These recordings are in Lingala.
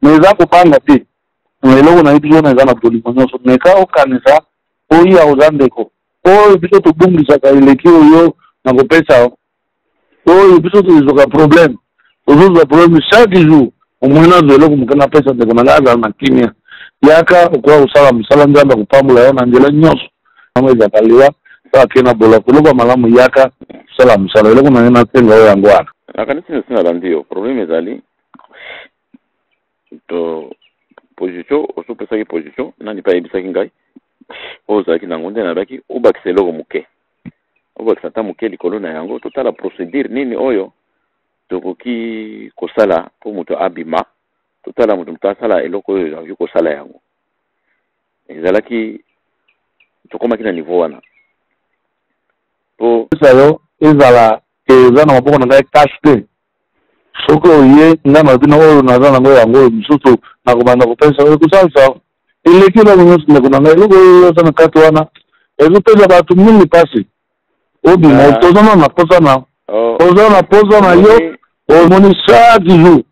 Mais eza kobanga te. Eloko nayebi yo na eza na bolingo nyonso. Meka okanisa oya oza ndeko. Oyo biso tobungisaka eleki oyo nakopesa oyo biso tozwaka problème. Tozozwa problème chaque jour. Omoni nazwa eloko moke napesa ndeko na ngai azala na kimia. Yaka okoka kosala mosala Nzambe akopambola yo na nzela nyonso. Yango ezalaka liwa to ake na boloko. Eloko ya malamu yaka kosala mosala. Eloko na ngai nasenga oyo yango wana. Nakanisi nasi nalandi yo. Problème ezali to position osi opesaki position nani mpe ayebisaki ngai oyo ozalaki nango nde nalobaki obakisa eloko moke obakisa ata moke likolo na yango totala procédure nini oyo tokoki kosala mpo moto abima totala moto moto asala eloko oyo akoki kosala yango ezalaki tokomaki na niveau wana mpo yo ezala eza na maboko na ngai cash te. Soki oye nga na bino oyo naza nango yango oyo mosusu nakobanda kopesa oyo ekosalisa eleki eloko nyonso ndeko na ngai. Eloko oyo oza na kati wana ezopesa bato mingi mpasi. Obima toza na posa na oza na posa na yo omoni chaque jour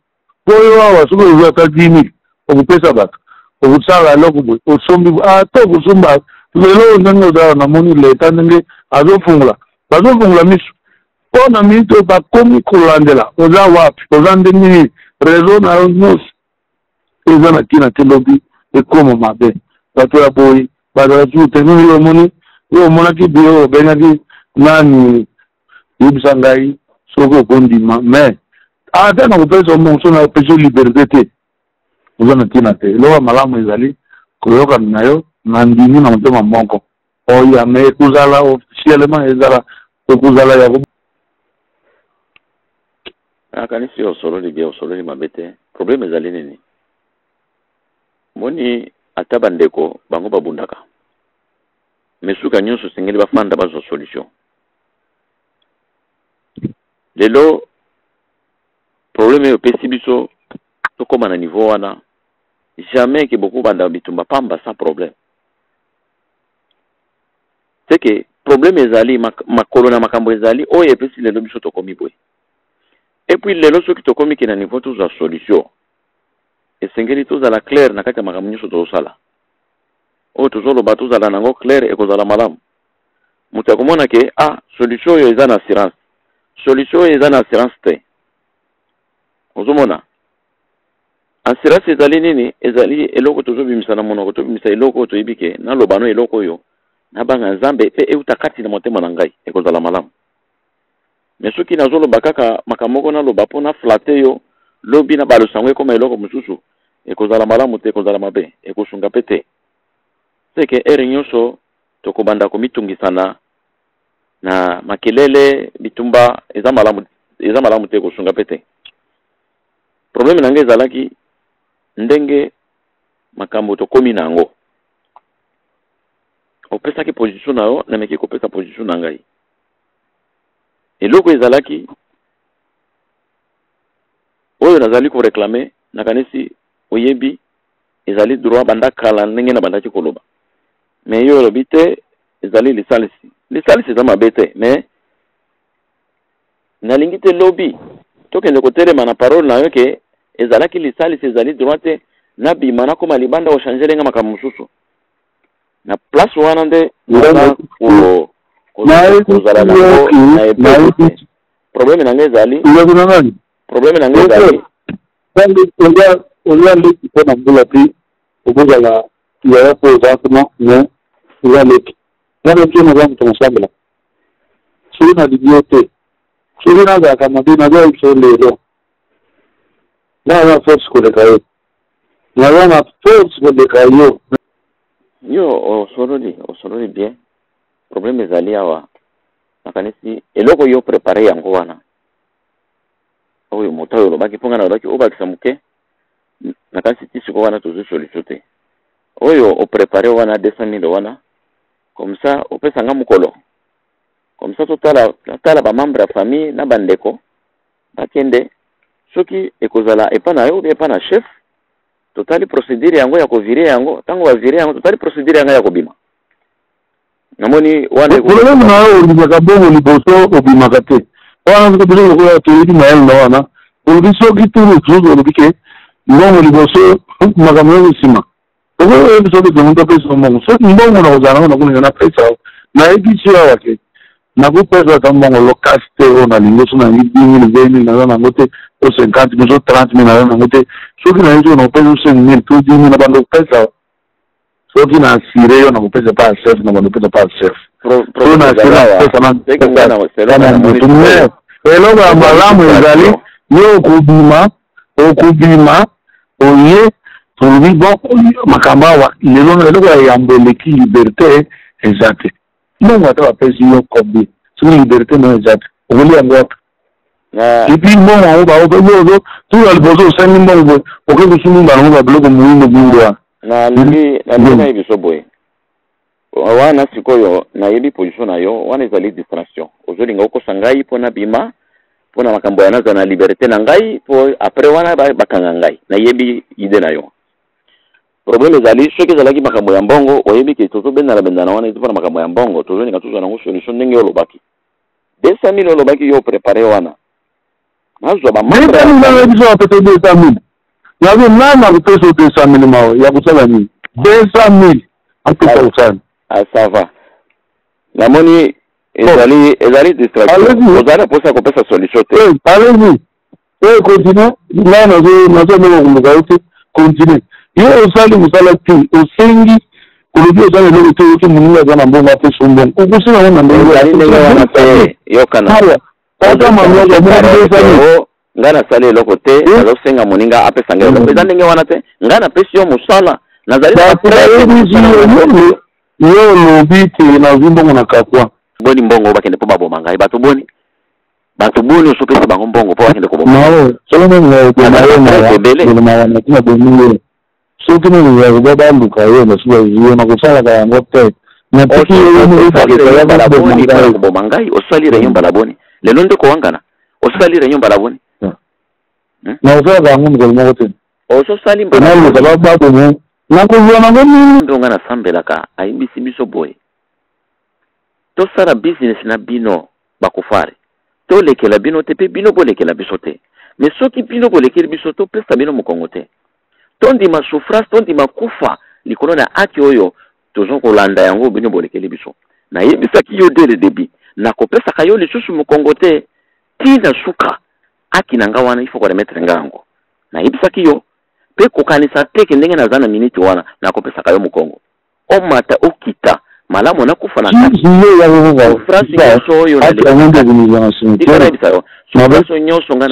po yo awa soki ozwi ata 10 000 okopesa bato okosala eloko boye osombi ata okosomba lelo oyo ndenge oza namoni leta ndenge azofungola bazofungola miso mpo na minute oyo bakomi kolandela oza wapi oza ndenge nini réseau na yo nyonso eza na ntina te lobi ekoma mabe bato ya boye bazala suku te nini yo omoni yo omonaki bio obengaki nani yebisa ngai soki okondima mais ata na kopesa mbongo so napesi yo liberté te oza na ntina te. Eloko ya malamu ezali koyokana na yo na ndimi na motema moko oya mais ekozala officiellement ezala ekozala ya nakanisi osololi bien osololi mabe te. Problème ezali nini moni ata bandeko bango babundaka mais suka nyonso esengeli bafanda bazwa solution. Lelo problème oyo epesi biso tokóma na niveau wana jamais ke bokobanda bitumba pamba sans problème. C'est que problème ezali makolo na makambo ezali oyo epesi lelo biso tokomi boye. Et puis lelo soki tokomi ke na niveau tozwa solution esengeli tozala clair na kati ya makambo nyonso tozosala. Oyo tozoloba tozala nango clair ekozala malamu. Moto akomona ke ah solution oyo eza na assurance, solution oyo eza na assurance te. Ozomona assurance ezali nini? Ezali eloko tozobimisa na monoko, tobimisa eloko oyo toyebi ke naloba no eloko oyo nabanga Nzambe mpe euta kati na motema na ngai ekozala malamu. Mais soki nazoloba kaka makambo moko naloba mpo na flatter yo lobi na balusa yango ekoma eloko mosusu ekozala malamu te, ekozala mabe, ekosunga mpe te. C'est que heure nyonso tokobanda komitungisana na makelele bitumba eza malamu te, ekosunga mpe te. Problème na ngai ezalaki ndenge makambo tokomi na yango. Opesaki position na yo, nameki kopesa position na ngai. Eloko ezalaki oyo nazali koreklame, nakanisi oyebi ezali droit banda kala ndenge na bandaki koloba. Mais yo olobi te ezali lisalisi. Lisalisi eza mabe te, mais nalingi te lobi tokende kotelema na parole na yo ke ezalaki lisalisi ezali droit te, nabima nakoma libanda ochanger lenga makambo mosusu. Na place wana nde naza kozala nango na ebele. Problème na ngai ezali problème na ngai ezali oza leki mpo na mbula te okozala yaya mpo oza kuna mais oza leki wana mpe naza moto nasambela soki nalingi yo te soki nazalaka mabe naza yebisa yo lelo nga naza force koleka yo, naza na force koleka yo. Yo osololi osololi bien. Problème ezali awa nakanisi eloko yo prépare yango wana oyo moto oyo olobaki mpo ngai nalobaki obakisa moke nakanisi ti sikoyo wana tozwi solution te. Oyo oprépare wana 200 000 wana comme ça opesa nga mokolo comme ça totala tala ba membre ya famille na bandeko bakende soki ekozala epa na yo ou bien epa na chef totali procédure yango ya kovire yango ntango bavire yango totali procédure yango ya kobima. Namoni wana problème na yo olingaka bongo liboso obimaka te wana soki biso lokola toyebi mayele na wana olobi soki turu mosusu olobi ke Mbongo liboso, makambo nyonso nsima. Okoyebisa te moto apesa mbongo. Soki mbongo nakozala nango, nakolinga napesa yo. Nayebisi yo awa ke nakopesa ata mbongo lokasi te oyo nalingi. So nalingi 10 000, 20 000, naza nango te. To 50 000, so 30 000, naza nango te. Soki nayebi soki nakopesa yo 5 000 to 10 000, na bando kopesa. Soki na assurer yo, nakopesa pa chef, na bando kopesa pa chef. So na assurer, nakopesa na motu. Mais eloko ya malamu ezali, yo okobima, okobima, oye, tolobi bon, makambo awa lelo, eloko ya yambo eleki liberté eza te. Mbongo ata bapesi yo combien, soki liberté no eza te, okolia yango wapi? Et puis mbongo yango baoyo ozo tuna liboso, osengi mbongo boye, okoki kosumba nango babiloko moyindo moyindo wana. Nalingi nayebi so boye wana. Sikoyo nayebi position na yo wana, ezali distraction. Ozolinga okosa ngai mpo nabima mpo na makambo ya naza na liberté na ngai, mpo après wana bakanga ngai. Nayebi idée na yo. Problème ezali, soki ezalaki makambo ya mbongo, oyebi ke tozobendana bendana wana eza mpona makambo ya mbongo. Tozolinga tozwa nango solution ndenge olobaki. 200 000 olobaki yo préparé wana, nazwa. Bamembre biso bapesa 200 000. Yazo nani akopesa yo 200 000? Mawa ya kosala nini? 200 000 apesa kosala? Ah, ça va, namoni ezali distraction. Ozali na mposa ya kopesa solution te. Allez-y, oyo continue. Ngai nazomeka koluka yo te. Continue. Yo osali mosala te, osengi, olobi oza na eloko te. Oyoki moninga aza na mbongo, apesa mbongo, okosala yango na ndenge? Ezali ndenge wana te, yokana. Ata mamiaka. Ngai nasali eloko te, nazosenga moninga apesa ngai eloko. Eza ndenge wana te. Ngai napesi yo mosala, nazali. Yo olobi te nazwi mbongo na kakwa. Boni mbongo bakende mpo baboma ngai? Bato boni, bato boni osopesi bango mbongo mpo bakende koboma? Soki nini bomi ye, soki nini yakoba baluka ye, basi bazwi yo na kosalaka yango te. Koboma ngai, osali réunion mbala boni? Lelo nde kowangana, osali réunion mbala boni? Na osalaka yango mokolo moko te. Ososali. Naluka babomo, nakozwa nango nini? Nde ngai nasambelaka, ayebisi biso boye: tosala business na bino bakufari, tolekela bino te, mpe bino bolekela biso te. Mais soki bino bolekeli biso, topesa bino mokongo te. Tondima souffrance, tondima kufa likolo na aki oyo toza kolanda yango. Bino bolekeli biso. Nayebisaki yo dès le début, nakopesaka yo lisusu mokongo te ntina suka. Aki na nga wana, il faut koremettre nga yango. Nayebisaki yo mpe kokanisa te ke ndenge naza na miniti wana, nakopesaka yo mokongo, omata okita, malamu nakufa na kati. Souffrance nyonso oyo, tika nayebisa yo, souffrance nyonso nga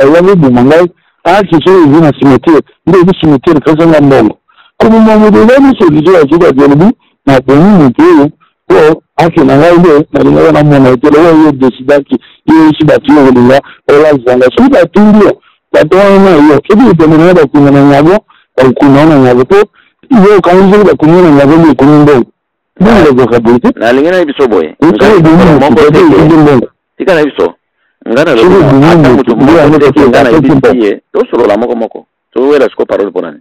Ezoboma ngai. Aki soki ezi na cimetière, nde ezi cimetière, pesanga mbongo. Koboma moto ezali solution ya suka te. Olobi nabomi moto oyo po ake na ngai nde nalingaka namona ete lokola yo décidaki, yo esi bato, yo kolinga olakisa ngai. Soki batundi yo, bato wana na yo, soki epembe na yo bakunda na nyago, bakunda na nyago, po yo okangi soki bakundi na nyago nde ekomi mbongo. Mbongo bazwaka boye te. Nalingi na biso boye. Mbongo. Tika na biso, nga nalobi ata moto moko te. Nga nayebisi ye, tosolola moko moko. Towela siko parole mpo nani?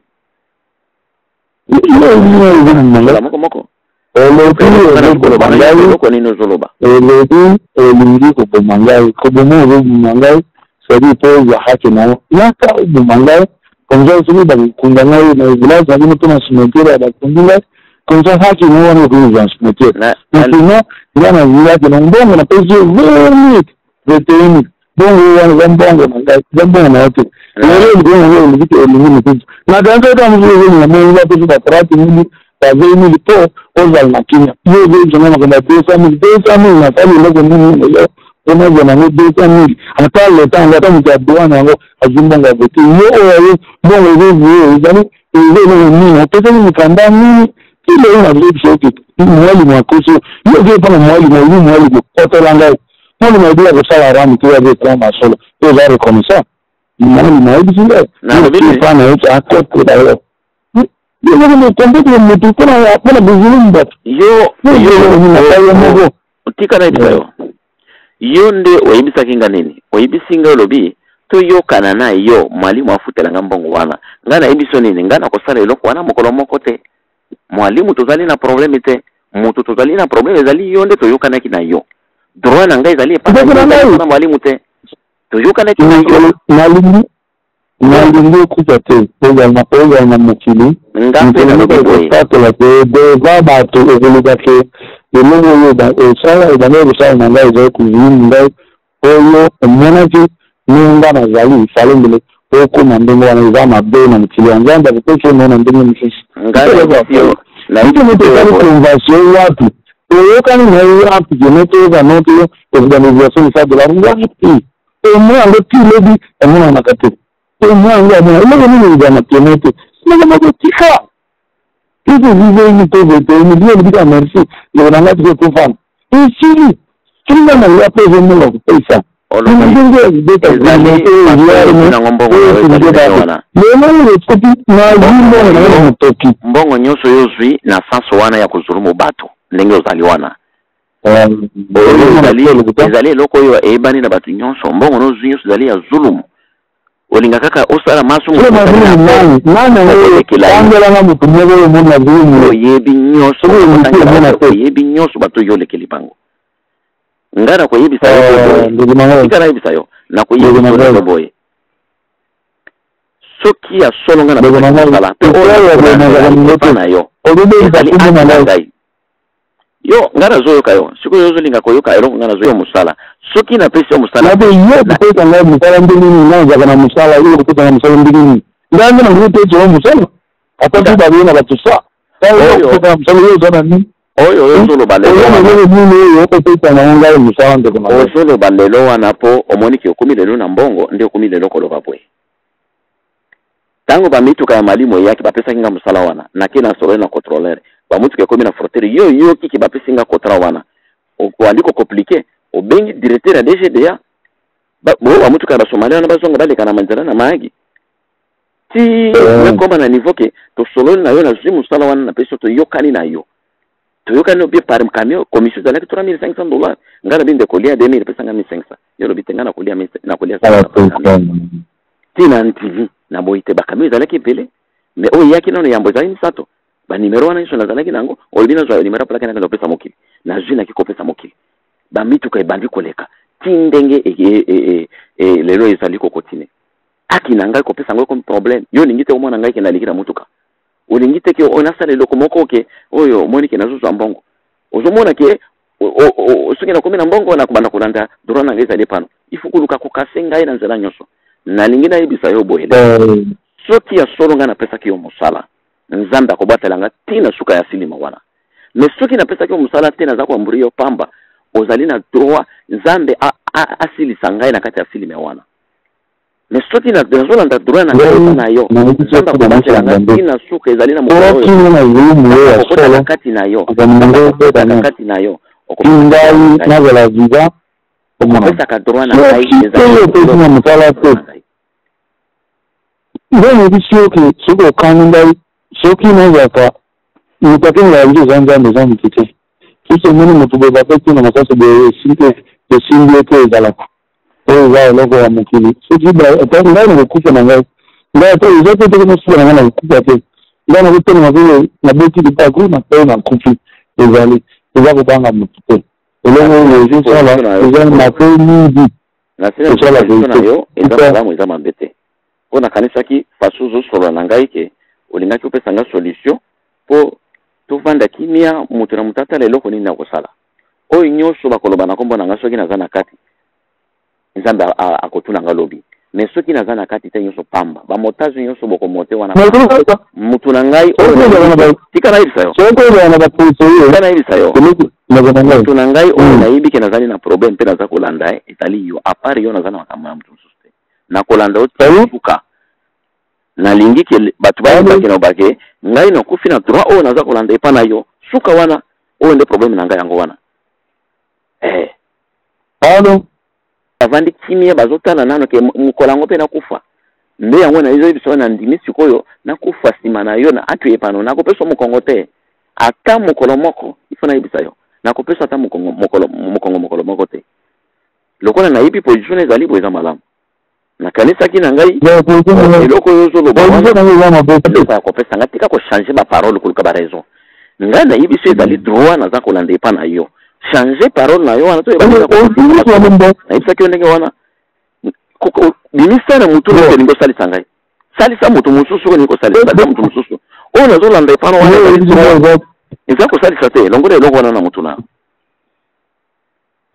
Moko moko. Olobi ozoboma ngai. Eloko nini ozoloba? Olobi olingi koboma ngai. Koboma, ozoboma ngai, c'est-à-dire mpo ozwa haki na yo. Yaka oboma ngai comme ça. Soki bakokunda ngai na village na bino mpo na cimetière ya bakundi ngai, comme ça haki na yo wana okoki kozwa na cimetière. Maintenant nga nazwi haki na mbongo napesi yo 20 000, 21 000. Bongo wana eza mbongo na ngai, eza mbongo na yo te. Lelo likolo nango olingi te, olingi mosusu nakanisa ata mosusu ozolinga mbongo bapesi ba 30 000, ba 20 000 mpo ozala na kimia. Yo ozoyebisanga makambo ya 200 000. 200 000, nasali eloko nini lelo mpo nazwa nango 200 000? Ata leta yango, ata moto ya douane yango azwi mbongo ya bote. Yo oyo aye mbongo ezozwi oyo ezali, eza eloko nini? Opesaki mikanda nini? Ti lelo nazoyebisa yo ke mwalimu akosi yo. Yo ozoye mpona mwalimu, olobi mwalimu kotela ngai. Mwalimu ayebi ya kosala rame te, aza ekoma masolo oyo oza reconnaissant. Mwalimu ayebisi ngai epa na ye akotela yo. Yo motu mpona bozulumu bato. Yo. Yo moko. Tika nayebisa yo. Yo nde oyebisaki nga nini? Oyebisi ngai, olobi toyokana na yo, mwalimu afutelanga mbongo wana. Ngai nayebi so nini? Ngai nakosala eloko wana mokolo moko te. Mwalimu tozali na problème te. Moto tozali na problème ezali yo nde toyokanaki na yo. Droit na ngai ezali epai na mwalimu te. Toyokanaki na yo. Nalingi. Nalingi okufa te, ozala na mokili. Nga mpe Mokili nalobi moko boye. ekotatola te deva bato, okoluka ke eloko oyo osala ebandaki kosala na ngai ezali kozwini ngai oyo omonaki ndenge nga nazali fale mbele okóma ndenge wana. Eza mabe na mokili ya Nzambe, akopesi yo na ndenge mosusu. Nga nayebisi yo, Biso moto nayebisi yo esali boye. convention wapi? Toyokani na ye wapi? Kene toyoka no te organisation $100 wapi? Témoin yango ti lobi emonanaka te. Témoin yango amona eloko nini eza na témoin te. Eloko moko tika biso vive ini pauvreté ini bino olobika merci ndeko na ngai, tike tofanda esili. Soki nga na ya mpe ezomonga kopesa Olobi ndenge ya kobeta. Ezali façon nango, mbongo na yo ezali ndenge wana. Lelo oyo ekoki nazwi mbongo na yo na motoki. Mbongo nyonso oyo ozwi na sens wana ya kozulumu bato ndenge ozali wana, oyo ezali eloko oyo eyebani na bato nyonso. Mbongo nozwi nyonso ezali ya zulumu. Olinga kaka osala masumu. Nani nani yango? Tangelanga motu moko oyo omoni azulumu. Oyebi nyonso. Soki olingi omona te. Oyebi nyonso bato oyo olekeli bango. Ngai nakoyebisa yo boye. Ndeko na ngai. Tika nayebisa yo, nakoyebisa yo lelo boye: soki ya solo ngai Ndeko na ngai, napesala mpe oyo oyo ya nakolandela boye nazala epa na yo olobelisa ezali kombo ati na na ngai. ngai. Yo, ngai nazoyoka yo. Sikoyo ozolinga koyoka eloko ngai nazoyo mosala. Soki napesi yo mosala Nabe yo kopesa ngai mosala ndenge nini? Ngai nazalaka na mosala. Yo kopesa ngai mosala ndenge nini? Ngai nde nakoki kopesa yo mosala ata mpe bakoye na bato sa Oyo. kopesa mosala. Yo oza na nini? Oyo oyo ozoloba lelo Oza na wana, eloko nini oyo okopesa nango ngai mosala, ndeko na ngai? Ozoloba lelo wana mpo omoni ke okomi lelo na mbongo, nde okomi lelo koloba boye. Ntango bamituka ya malimo eyaki, bapesaki nga mosala wana. Nake na sololi na contrôleur, bamutuka ekomi na frontière. Yo yoki ke bapesi nga contrat wana, oandi kocompliquer, obengi directeur ya DGDA, bo bamutuka ya Basomalia wana bazonga, baleka na manzela na Mahagi ti nakoma na niveau ke tosololi na yo, nazwi mosala wana, napesi yo, toyokani na yo, toyokani yo bien. Par camion, commission ezalaki $3500. Ngai nabi: "Nde kolia 2000, epesanga 1500." Yo olobi te, ngai nakolia nakolia ntina ntili. Naboyi te, bacamion ezalaki ebele, mais oyo eyaki nano yambo ezalaki misato. Banimero wana nyonso nazalaki nango. Olobi nazwa nimero ya plaque, nakende kopesa mokili. Nazwi, naki kopesa mokili, bamituka ebandi koleka ti ndenge lelo ezali kocontinuer. Aki na ngai kopesa yango ekomi problème. Yo olingi te omona ngai ke naleki na mutuka. Olingi te ke oyo nasala eloko moko ke oyo omoni ke nazozwa mbongo. Ozomona ke soki nakomi na mbongo, nakobanda kolanda droit na ngai ezali epano. Il faut koluka kokase ngai na nzela nyonso. Nalingi nayebisa yo boye: soki ya solo ngai napesaki yo mosala, Nzambe akobatela nga ntina suka ya filima wana. Mais soki napesaki yo mosala te, naza koamburi yo pamba, ozali na droit Nzambe asilisa ngai na kati ya filime wana. Mais soki nazolanda droit na ngai epa na yo, Nzambe akobatela ngai ntina suka. Ezali na mokolo oyo akokotaka kati na yo, akokotaka kati na yo. Ngai nazala visa. Okopesaka droit na ngai. Ezali opesi na mosala te. Nde nayebisi yo ke soki okani ngai, soki nazalaka moto akengaka biso, eza Nzambe, eza motu te. Soki omoni motu boye bapesi na masasi boye, esimbi ye te. Ezalaka oyo eza eloko ya mokili. Soki ngai nakokufa na ngai, ngai ata eza te teke mosuka na ngai, nakokufa te. Ngai nakotelema mpe nabeti lipaku na mpe nakufi. Ezali eza kobanga motu te. Eloko oyo ezosala eza mabe mingi. Nasila na yo, eza malamu, eza mabe te, mpo nakanisaki façon ozosolola na ngai ke olingaki opesa nga solution mpo tovanda kimia, moto na moto atala eloko nini nakosala. Oyo nyonso bakoloba na nkombo na nga, soki naza na kati, Nzambe akotuna nga lobi. Mais soki naza na kati te, nyonso pamba. Bamontage nyonso bokomonter wana, mutu na ngai oyo, tika nayebisa yo, tika nayebisa yo, mutu na ngai oyo nayebi ke nazali na problème mpe naza kolanda ye, ezali yo. À part yo, naza na makambo ya mutu mosusu te. Nakolanda yo suka. Nalingi ke bato bayebake na bake ngai nakufi na droit oyo naza kolanda epa na yo suka wana. Oyo nde problème na ngai yango wana, eh. Alo. Bavandi kimia, bazotala nano ke mokolo yango mpe nakufa. Nde yango nazoyebisa oyo, nandimi sikoyo nakufa nsima na yo na atu epano. Nakopesa mokongo te ata mokolo moko. Ifo nayebisa yo, nakopesa ata mokongo mokolo, mokongo mokolo moko te. Lokola nayebi position ezali boye, eza malamu. Nakanisaki na ngai eloko oyo ozoloba wana, eloko ya kopesa ngai. Tika kochanger baparole, koluka baraison. Ngai nayebi so ezali droit naza kolanda epa na yo. Change parole na yo wana. Nayebisaki yo ndenge wana, bimisa na motu nyonso elingi osalisa ngai. Salisa moto mosusu oyo kosalisa, salisa moto mosusu oyo nazolanda epano wana. Eza kosalisa te, longola eloko wana na motu na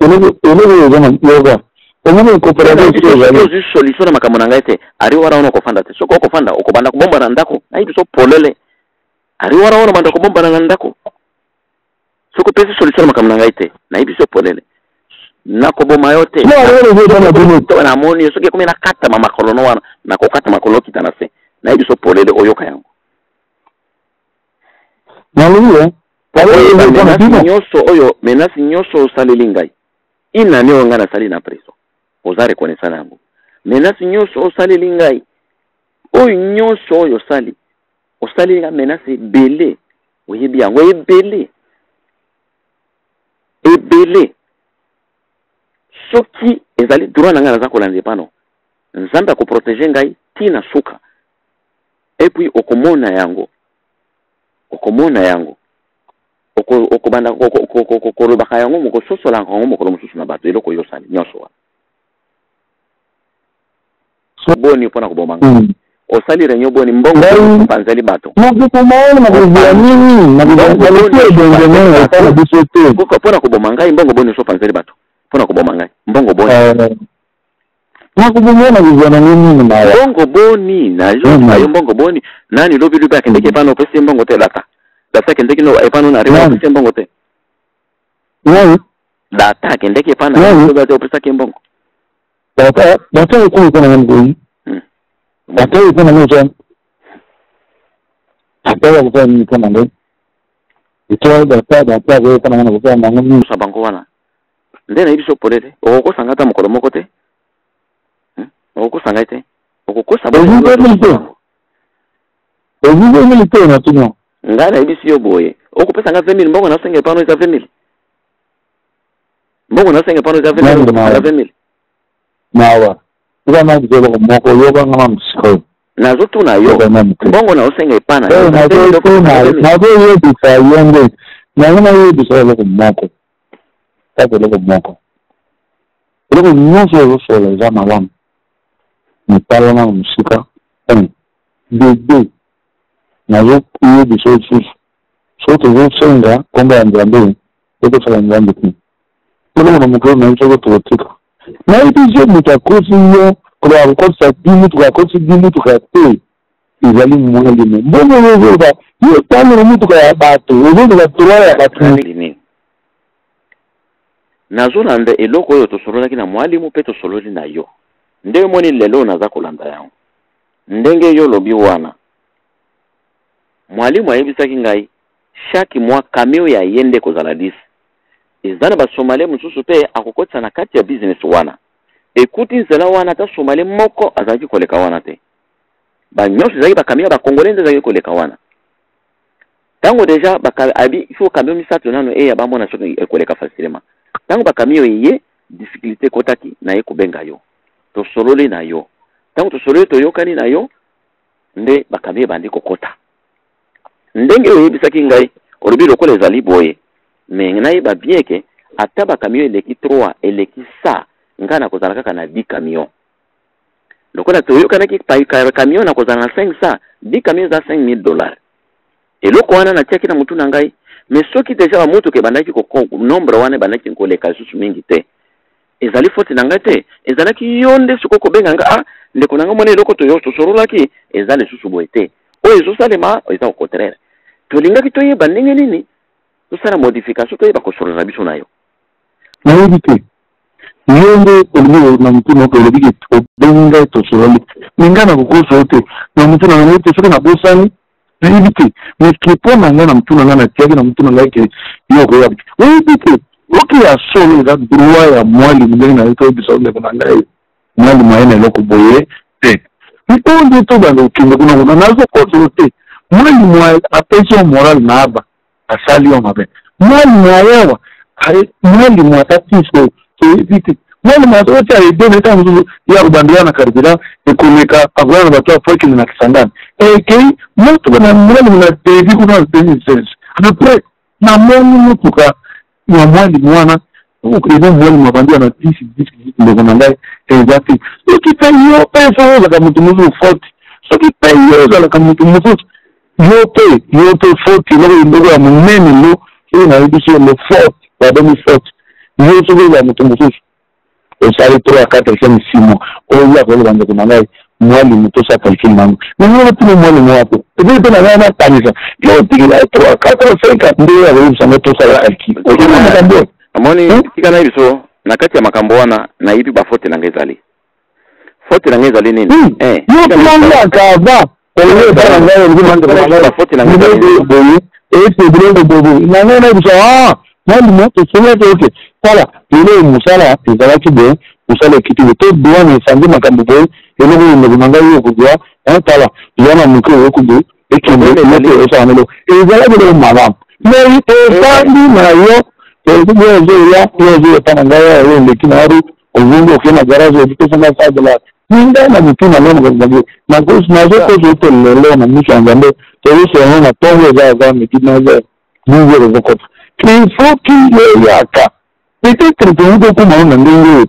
Eloko oyo eza na yoka, omoni coopérative ezali. Ozwi solution na makambo na ngai te, ari wana wana okofanda te. Soki okofanda, okobanda kobomba na ndako. Nayebi so polele, ari wana wana obanda kobombana na ndako. Soki opesi solution na makambo na ngai te, nayebi so polele, nakoboma yo te. Namoni yo, soki ekomi nakatama makolo no wana, nakokata makolo, okita na se. Nayebi so polele, oyoka yango. Nalobi. Menace nyonso oyo, menace nyonso osaleli ngai inani oyo ngai nasali na prison, oza reconnaissant na yango. Menace nyonso osaleli ngai oyo, nyonso oyo osali, osaleli ngai menace ebele, oyebi yango ebele ebele. Soki ezali droit na ngai, naza kolanda epano. Nzambe akoprotéger ngai ntina suka. Et puis okomona yango, okomona yango, okobanda kolobaka yango, mokososolaka yango mokolo mosusu na bato. Eloko oyo osali nyonso wana boni mpona koboma ngai? Osali réunion boni? Mbongo opanzeli bato? Nakozwa nini? Biso te. Mpona koboma ngai, mbongo boni osopanzeli bato mpona koboma ngai? Mbongo boni? Nakoboma, nakozwa nango nini? Mawa. Mbongo boni nazoka yo? Mbongo boni? Nani lobi lobi akendeki epana, opesi ye mbongo te? Data, data akendeki no epana na réunion, opesi ye mbongo te? Data akendeki epana lobi ate, opesaki ye mbongo? Data, data ekomi mpona nga mokoli. Data oyo mpona nga eza data oyo akosala nini mpona ngai? Eto data, data akoyo mpona nga na kosala nango nini? Kosa bango wana nde nayebi so polele. Okokosa ngai ata mokolo moko te. Okokosa ngai te, okokosa. Ozwi 20 000 te? Natuna. Ngai nayebisi yo boye, okopesa ngai 20 000. Mbongo nasenga epano eza 20 000. Mbongo nasenga epano eza 20 000. Okopesa ngai 20 000? Mawa, eza na biso eloko moko, yokanga na mosika. Nazotuna yo, mbongo naosenga epana? Nazoyebisa yo nde nango, nayebisa eloko moko kaka, eloko moko. Eloko nyonso ozosola eza malamu, mitala nano mosika. Un, de deux, nazoyebisa lisusu, soki tozosenga nkombo ya Nzambe, tokosala Nzambe te. Eloko na mokolo na ye, soki tokotika, nayebi so moto akosi yo, koloba akokotisa di mutuka, akotisi di mutuka te. Ezali mwalimu mbongo oyo ozoloba yo tangela mutuka ya bato, ozoloba droit ya bato. Nini nazolanda? Eloko oyo tosololaki na mwalimu mpe tosololi na yo nde omoni lelo naza kolanda yango ndenge yo olobi wana. Mwalimu ayebisaki ngai chaque mois camion ya ye nde kozala 10. Eza na basomalie mosusu mpe akokotisa na kati ya business wana. Ekuti nzela wana, ata somalie moko azalaki koleka wana te. Banyonso ezalaki bacamion ya bacongolais nde ezalaki koleka wana. Ntango déjà abi il faut camion misato nano eya, bamona soki ekoleka facilement. Ntango bacamion eye, difficulté ekotaki. Na ye kobenga yo, tosololi na yo. Ntango tosololi, toyokani na yo nde bacamion ebandi kokota ndenge oyebisaki ngai. Olobi lokola ezali boye, mais nayeba bien ke ata bacamion eleki 3, eleki sa, ngai nakozala kaka na 10 camion. Lokola toyokanaki camion nakozala na 500, 10 camion eza 5000 $. Eloko wana natiaki na motu na ngai. Mais soki déjà bamotuka ebandaki, nombre wana ebandaki koleka lisusu mingi te, ezali faute na ngai te, ezalaki yo nde. Sikoyo kobenga nga: "Ah, ndeko na ngai, mona eloko toyo tosololaki eza lisusu boye te, oyo ezosalema eza au contraire." Tolingaki toyeba ndenge nini tosala modification, toyeba kosolola na biso na yo. Nayebi te, yo nde olingi na motu moko, olobi ke obengi ngai, tosololi, mais ngai nakokosa yo te na motu na ngai te. Soki nabosani, nayebi te. Mais ke mpo na ngai, na motu na ngai, natiaki na motu na ngai ke yo okoyeba te. Oyebi te, oke ya solo eza droit ya mwalimu. Ndenge na ye toyebisa ndeko na ngai, mwalimu aye na eloko boye te. Oyo nde tobanda kokende kuna kuna, nazokosa yo te. Mwalimu apesi yo moral na aba asali yo mabe. Mwalimu ayawa, mwalimu ata tiso toyebi te. Mwalimu azoti aide na ntango mosusu ya kobanda ya na carburant ekomeka, akoya na bato afo ekende na Kisangani, ekei motuka na mwalimu na devi kuna na 2016. Après namoni motuka ya mwalimu wana eza mwalimu abandi wana 10 10. Ndeko na ngai, eza te. Soki mpe yo mpe so ozalaka moto mosusu faute. Soki mpe yo ozalaka moto mosusu, yo mpe, yo mpe faute, eloko eloko ya monene lo oyo nayebisi yo lo faute, babengi faute. Yo soki ozala moto mosusu, osali 3 4 5 6 mois, oya koloba ndeko na ngai mwalimu tosala calcul nango na ngai natuna mwalimu wapo epuis mpe na ngai nakanisa yo otiki ngai 3 4 5 nde oyo akoyebisa ngai tosala calcul ozomona makambo oyo. Namoni tika na biso na kati ya makambo wana, nayebi bafaute na ngai ezali, faute na ngai ezali nini? Yo tunangaka avant oyo epa na ngai olobi na ndeko na ngai Bafaute na ngai ezali nini? Boye ete biloko boye na ngai nayebisa ah mwalimu tosolaki oke tala lelo mosala ezalaki boye, mosala ekiti boye to douane esangi makambo boye, eloko oyo ndeko na ngai oyo kozwa tala ya na moke oyo boye ekende Problème moto ezali osala eloko ezalaki eloko malamu, mais efandi na yo yo ozoya, yo ozoya epa na ngai oyo eleki na yo, ozongi okei na garage opesanga 100 $. Ngai na motu na ngai makambo mabe nazokoza ete lelo na miso ya Nzambe tozosolola na ntongo eza aza midi 9 heures, 10 heures ezokota, il faut kiyoyaka peut-être tokoki kokóma na ndenge oyo.